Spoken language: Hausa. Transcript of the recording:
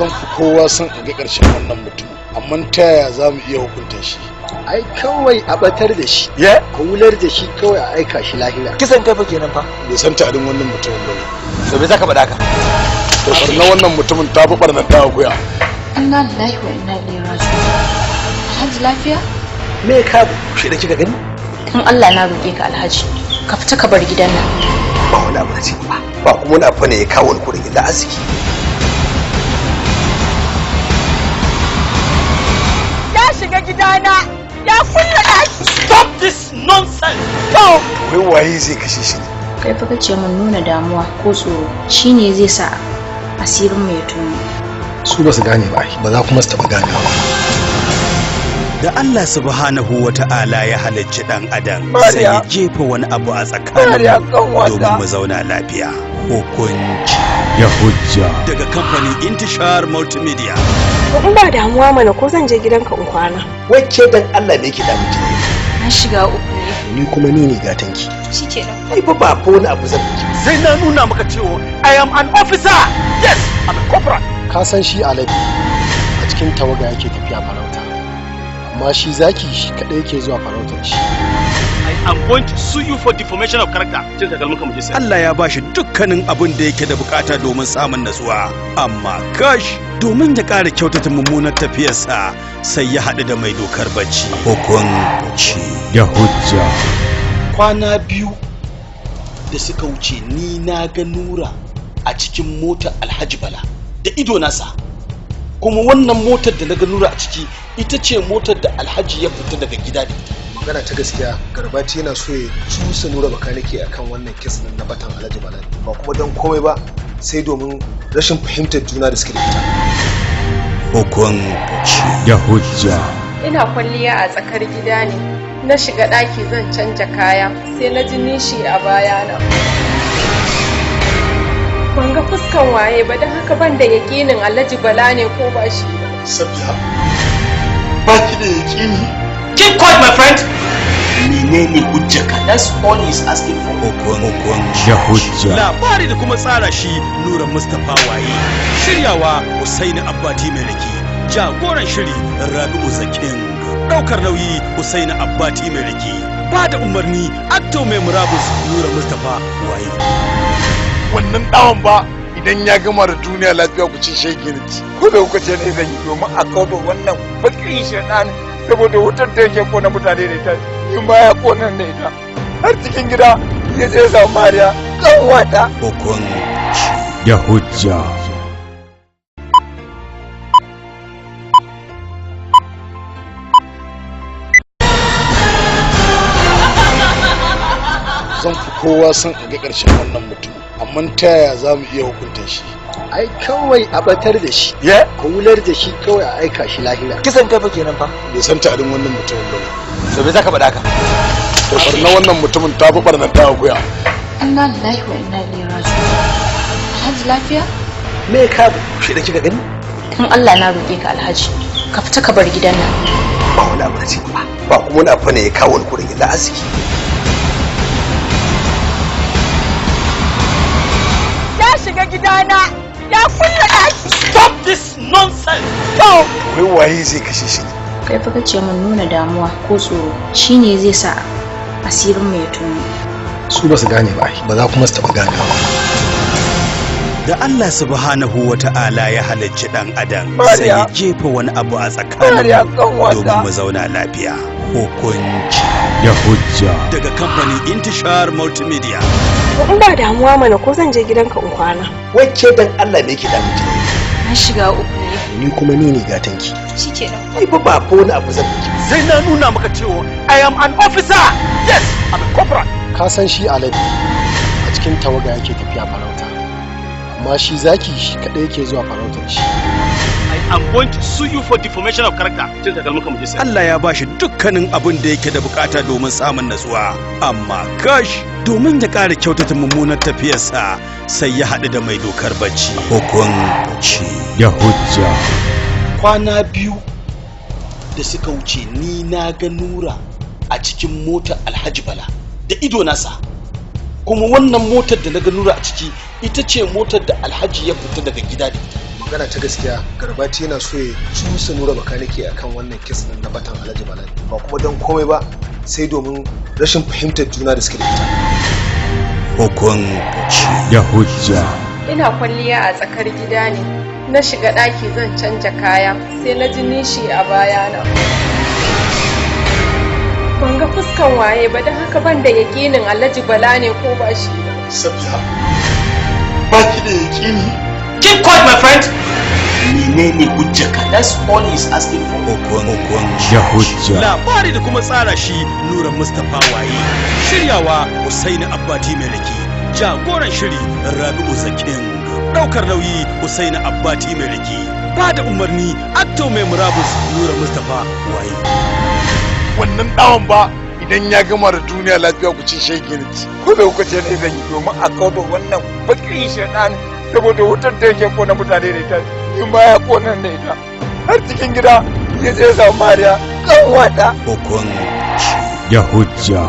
Zan fi kowa son in ga ƙarshen wannan mutum, amma ta yaya za mu iya hukunta shi? Ai kawai a batar da shi, a wular da shi kawai a aika shi lahira. Kisan kai fa kenan fa. Bai san ta'adin wannan mutumin ba ne. To me zaka faɗa ka? To barna wannan mutumin ta fi barnar ta akuya. Inna lillahi wa inna ilaihi raji'un. Alhaji lafiya? Me ka shi da kika gani? In Allah na roƙe ka Alhaji, ka fita ka bar gidan nan. Ba wani abu na ce ba, ba kuma wani abu ne ya kawo ni kuɗin illa arziki. Ya shiga gidana, ya kulle ɗaki. Stop this nonsense! Go! Wai waye zai kashe shi ne? Kai fa kace mun nuna damuwa ko tsoro shine zai sa asirin mu ya tono. Su ba su gane ba, ba za kuma su taɓa ganewa ba. Da Allah subhanahu wa ta'ala ya halicci ɗan adam sai ya jefa wani abu a tsakanin domin mu zauna lafiya. Hukunci ya hujja daga kamfanin Intishar Multimedia. In ba damuwa mana ko zan je gidanka in kwana. Wacce dan Allah ne yake damu ki? Na shiga uku ne. Ni kuma ni ne gatanki. Shikenan. Ai fa ba ko wani abu zan miki. Sai na nuna maka cewa I am an officer. Yes, I'm a corporal. Ka san shi Alhaji a cikin tawaga yake tafiya farauta. Amma shi zaki shi kadai yake zuwa farautar shi. I am going to sue you for deformation of character. Cin takalmin ka mu je sai. Allah ya bashi dukkanin abin da yake da bukata domin samun natsuwa, amma kash domin ya ƙara kyautata mummunar tafiyarsa sai ya haɗu da mai dokar bacci. Hukunci ya hujja. Kwana biyu da suka wuce ni na ga Nura a cikin motar Alhaji Bala da ido nasa. Kuma wannan motar da na ga Nura a ciki ita ce motar da Alhaji ya fita daga gida da ita. Magana ta gaskiya, Garbati yana so ya cusa Nura Bakanike akan wannan kes din na batan Alhaji Bala, ba kuma don komai ba sai domin rashin fahimtar juna da suke da ita. Hukunci ya hujja. Ina kwalliya a tsakar gida ne, na shiga ɗaki zan canja kaya sai na ji nishi a bayana. Ban ga fuskan waye ba, don haka ban da yaƙinin Alhaji Bala ne ko ba shi ba. Safiya, ba ki da yaƙini? Keep quiet my friend! Menene hujjarka? That's all he's asking for. Hukunci ya hujja. Labari da kuma tsara shi Nura Mustapha Waye. Shiryawa Husaini Abbati Mai Rake. Jagoran shiri Rabi'u Zakin. Daukar nauyi Husaini Abbati Mai Rake. Ba da umarni Atto Mai Murabus Nura Mustapha Waye. Wannan ɗawan ba idan ya gama da duniya lafiya ku ci shege ne. Ko da kuka ce ne zan yi domin a kawo wannan bakin shedan saboda wutar da yake kona mutane da ita, in baya konan da ita har cikin gida ya je samu Mariya kan wata. Hukunci ya hujja. Zan fi kowa son in ga ƙarshen wannan mutum, amma ta yaya za mu iya hukunta shi? Ai kawai a batar da shi, a wular da shi kawai a aika shi lahira. Kisan kai fa kenan fa. Bai san ta'adin wannan mutumin ba ne. To me zaka faɗa ka? To barna wannan mutumin ta fi barnar ta akuya. Inna lillahi wa inna ilaihi raji'un. Alhaji lafiya? Me ka shi da kika gani? In Allah na roƙe ka Alhaji, ka fita ka bar gidan nan. Ba wani abu na ce ba, ba kuma wani abu ne ya kawo ni kuɗin illa arziki. Ya shiga gidana, ya kulle ɗaki. Stop this nonsense! Go! Wai waye zai kashe shi ne? Kai fa kace mun nuna damuwa ko tsoro shine zai sa asirin mu ya tono. Su ba su gane ba, ba za kuma su taɓa ganewa ba. Da Allah subhanahu wa ta'ala ya halicci ɗan adam sai ya jefa wani abu a tsakanin domin mu zauna lafiya. Hukunci ya hujja. Daga kamfanin Intishar Multimedia. In ba damuwa mana ko zan je gidanka in kwana. Wacce dan Allah ne yake damu ki? Na shiga uku ne. Ni kuma ni ne gatanki. Shikenan. Ai fa ba ko wani abu zan miki. Sai na nuna maka cewa I am an officer. Yes, I'm a corporal. Ka san shi Alhaji a cikin tawaga yake tafiya farauta, amma shi zaki shi kadai yake zuwa farautar shi. I am going to sue you for deformation of character. Cin takalmin ka mu je sai. Allah ya bashi dukkanin abin da yake da bukata domin samun natsuwa, amma kash domin ya ƙara kyautata mummunar tafiyarsa sai ya haɗu da mai dokar bacci. Hukunci ya hujja. Kwana biyu da suka wuce ni na ga Nura a cikin motar Alhaji Bala da ido nasa. Kuma wannan motar da na ga Nura a ciki ita ce motar da Alhaji ya fita daga gida da ita. Magana ta gaskiya, Garbati yana so ya cusa Nura Bakanike akan wannan kes din na batan Alhaji Bala, ba kuma don komai ba sai domin rashin fahimtar juna da suke da ita. Hukunci. Da hujja. Ina kwalliya a tsakar gida ne, na shiga ɗaki zan canja kaya, sai na ji nishi a bayana. Ban ga fuskan waye ba, don haka ban da yakinin Alhaji Bala ne ko ba shi ba. Safiya, ba ki da yaƙini? Keep quiet, my friend. Menene hujjarka? That's all he's asking for. Hukunci. Da hujja. Labari da kuma tsara shi Nura Mustapha Waye. Shiryawa Husaini Abbati Mai Rake. Jagoran shiri Rabi'u Zakin. Daukar nauyi Husaini Abbati Mai Rake. Ba da umarni Akto Mai Murabus Nura Mustapha Waye. Wannan ɗawan ba, idan ya gama da duniya lafiya ku ci shege ne ci. Ko da kuka ce ne zan yi domin a kauda wannan bakin shaitan, saboda wutar da yake kona mutane da ita, in ma ya kona da ita har cikin gida ya je samu Mariya kanwata. Hukunci. Da hujja.